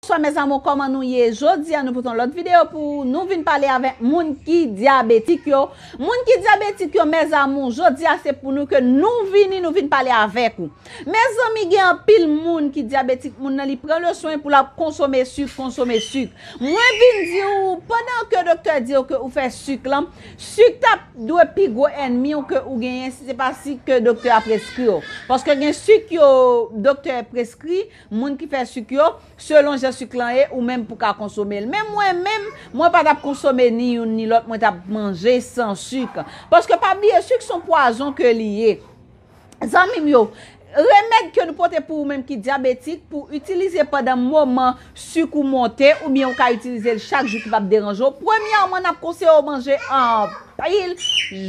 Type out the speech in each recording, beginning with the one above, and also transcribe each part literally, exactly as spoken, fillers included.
Bonswa mes amours, kòman nou ye? Jodi a nou pote yon lòt videyo pou ou. Nou vin pale avèk moun ki dyabetik yo. Moun ki dyabetik yo, mes amours, jodi a se pou nou ke nou vini, nou vin pale avèk ou. Mezanmi, gen anpil moun ki dyabetik, moun nan li pran le swen pou l ap konsome sik, konsome sik. Mwen vin di w, pandan ke doktè di w ke ou fè sik lan, sik t ap dwe pi gwo ènmi w ke ou genyen si se pa sik ke doktè a preskri w. Paske gen sik yo doktè preskri, moun ki fè sik yo, selon jan sik lan ye, ou menm pou ka konsome l. Men mwen menm, mwen pa t ap konsome ni youn ni lòt, mwen t ap manje san sik. Paske pa bliye, sik se yon pwazon ke li ye. Zanmi m yo, remèd ke nou pote pou ou menm ki dyabetik, pou itilize pandan moman sik ou monte, oubyen ou ka itilize l chak jou ki p ap deranje w. Premyèman, n ap konseye w manje anpil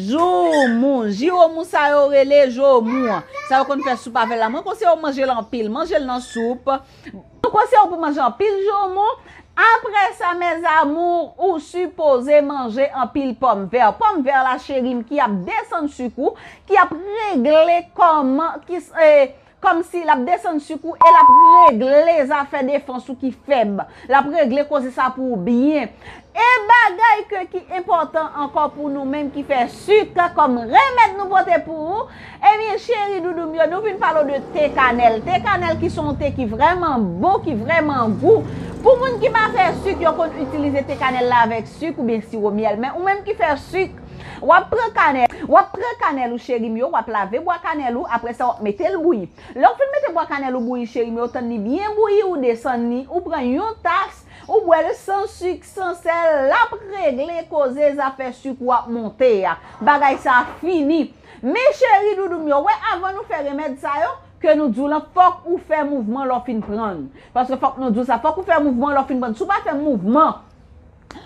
joumou. Jiwomou sa yo rele joumou an. Sa yo konn fè soup avè l la. Mwen konseye w manje l anpil. Manje l nan soup. Mwen konseye w pou manje anpil joumou. Apre sa, mes amours, ou sipoze manje anpil pòmvè. Pòmvè la, cheri m, ki ap desann sik ou, ki ap regle kòman, ki, eh, kòmsi l ap desann sik ou e l ap regle zafè defans ou ki fèb. L ap regle koze sa pou ou byen. E bagay ke ki enpòtan ankò pou nou menm ki fè sik kòm remèd nou pote pou ou, ebyen, cheri doudou m yo, nou vin pale w de te kanèl. Te kanèl ki se yon te ki vrèman bon, ki vrèman gou. Pou moun ki pa fè sik, yo konn itilize te kanèl la avèk sik oubyen siwo myèl. Men ou menm ki fè sik, w ap pran kanèl, w ap pran kanèl ou, cheri m yo, w ap lave bwa kanèl ou, apre sa w ap mete l bouyi. Lè w fin mete bwa kanèl ou bouyi, cheri m yo, tann li byen bouyi, ou desann li, ou pran yon tas, ou bwè l san sik, san sèl, l ap regle koze zafè sik ou ap monte a. Bagay sa fini. Men cheri doudou m yo, wè, avan nou fè remèd sa yo, ke nou di w lan, fòk ou fè mouvman lè w fin pran l. Paske fòk nou di w sa, fòk ou fè mouvman lè w fin pran l. Si w pa fè mouvman,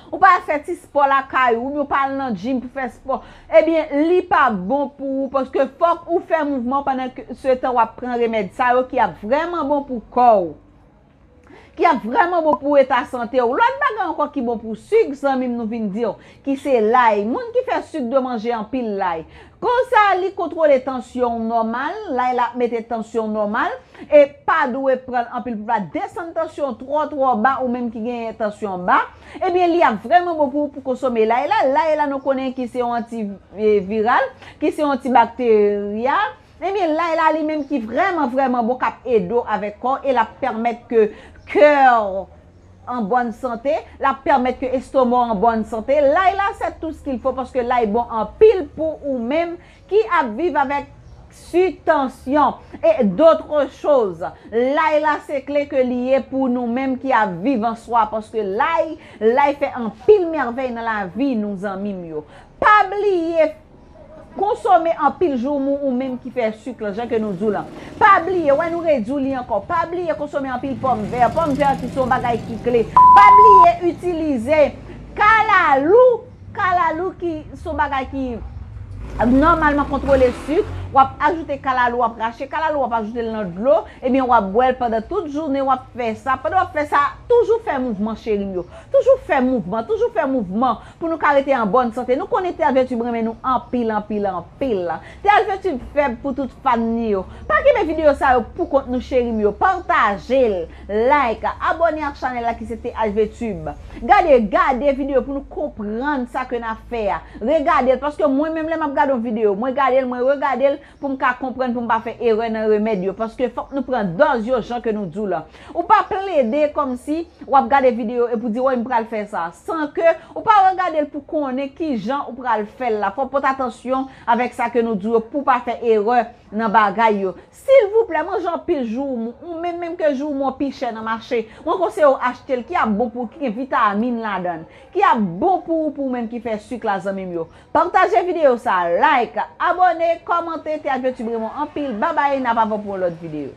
ou pa al fè ti spò lakay ou, oubyen ou pa al nan gym pou fè spò, ebyen, li pa bon pou ou, paske fòk ou fè mouvman pandan ke, se tan w ap pran remèd sa yo ki ap vrèman bon pou kò w, ki ap vrèman bon pou eta sante w. Lòt bagay ankò ki bon pou sik, zanmi m, nou vin di w, ki se lay. Moun ki fè sik dwe manje anpil lay. Konsa, li kontwole tansyon w nòmal, lay la ap mete tansyon w nòmal, e pa dwe pran l anpil pou pa desann tansyon w twò, twò ba, ou menm ki genyen tansyon ba. Ebyen, li ap vrèman bon pou ou pou konsome lay la. Lay la, nou konnen ki se yon antiviral, ki se yon antibakterya. Ebyen, lay la li menm ki vrèman, vrèman bon, k ap ede w avèk kò w, e l ap pèmèt ke kè w an bòn sante, l ap pèmèt ke estoma w an bòn sante. Lay la, c'est tout ce qu'il faut, paske lay bon anpil pou ou menm ki ap viv avèk sitansyon e d'autres choses. Lay la, se kle ke li ye pou nou menm ki ap viv an swa, paske lay, lay fè anpil mèvèy nan lavi nou, zanmi m yo. Pa bliye konsome anpil joumou ou menm ki fè sik lan, jan ke nou di w lan. Pa bliye, wè nou redui li ankò. Pa bliye konsome anpil pòmvè. Pòmvè ki se yon bagay ki kle. Pa bliye itilize kalalou. Kalalou ki se yon bagay ki nòmalman kontwole sik. W ap ajoute kalalou, w ap rache kalalou, w ap ajoute l nan dlo. Ebyen, w ap bwè l pandan tout jounen, w ap fè sa. Pandan w ap fè sa, toujou fè mouvman, cheri m yo. Toujou fè mouvman, toujou fè mouvman. Pou nou ka rete an bòn sante. Nou konnen T H V Tube renmen nou anpil, anpil, anpil. T H V Tube fèb pou tout fan li yo. Pa kenbe videyo sa yo pou kont nou, cheri m yo. Pataje l, like, abòne ak chanèl la ki se T H V Tube. Gade, gade videyo pou nou konprann sa ke n ap fè a. Regade l, paske mwen menm lè m ap gade yon videyo, mwen gade l, mwen regade l pou m ka konprann, pou m pa fè erè nan remèd yo. Paske fòk nou pran dòz yo jan ke nou di w lan. Ou pa plede kòmsi w ap gade videyo epi w di, woy, m pral fè sa. San ke ou pa regade l pou konnen kijan ou pral fè l la. Fò w pote atansyon avèk sa ke nou di w yo pou w pa fè erè nan bagay yo. Silvouplè, manje anpil joumou. Ou menm, menm ke joumou an pi chè nan mache, mwen konseye w achte l, ki ap bon pou ou, ki gen vitamin ladan l, ki ap bon pou ou, pou ou menm ki fè sik la, zanmi m yo. Pataje videyo sa, like, abòne, kòmante, T H V Tube renmen w anpil. Babay, n ap avè w pou yon lòt videyo.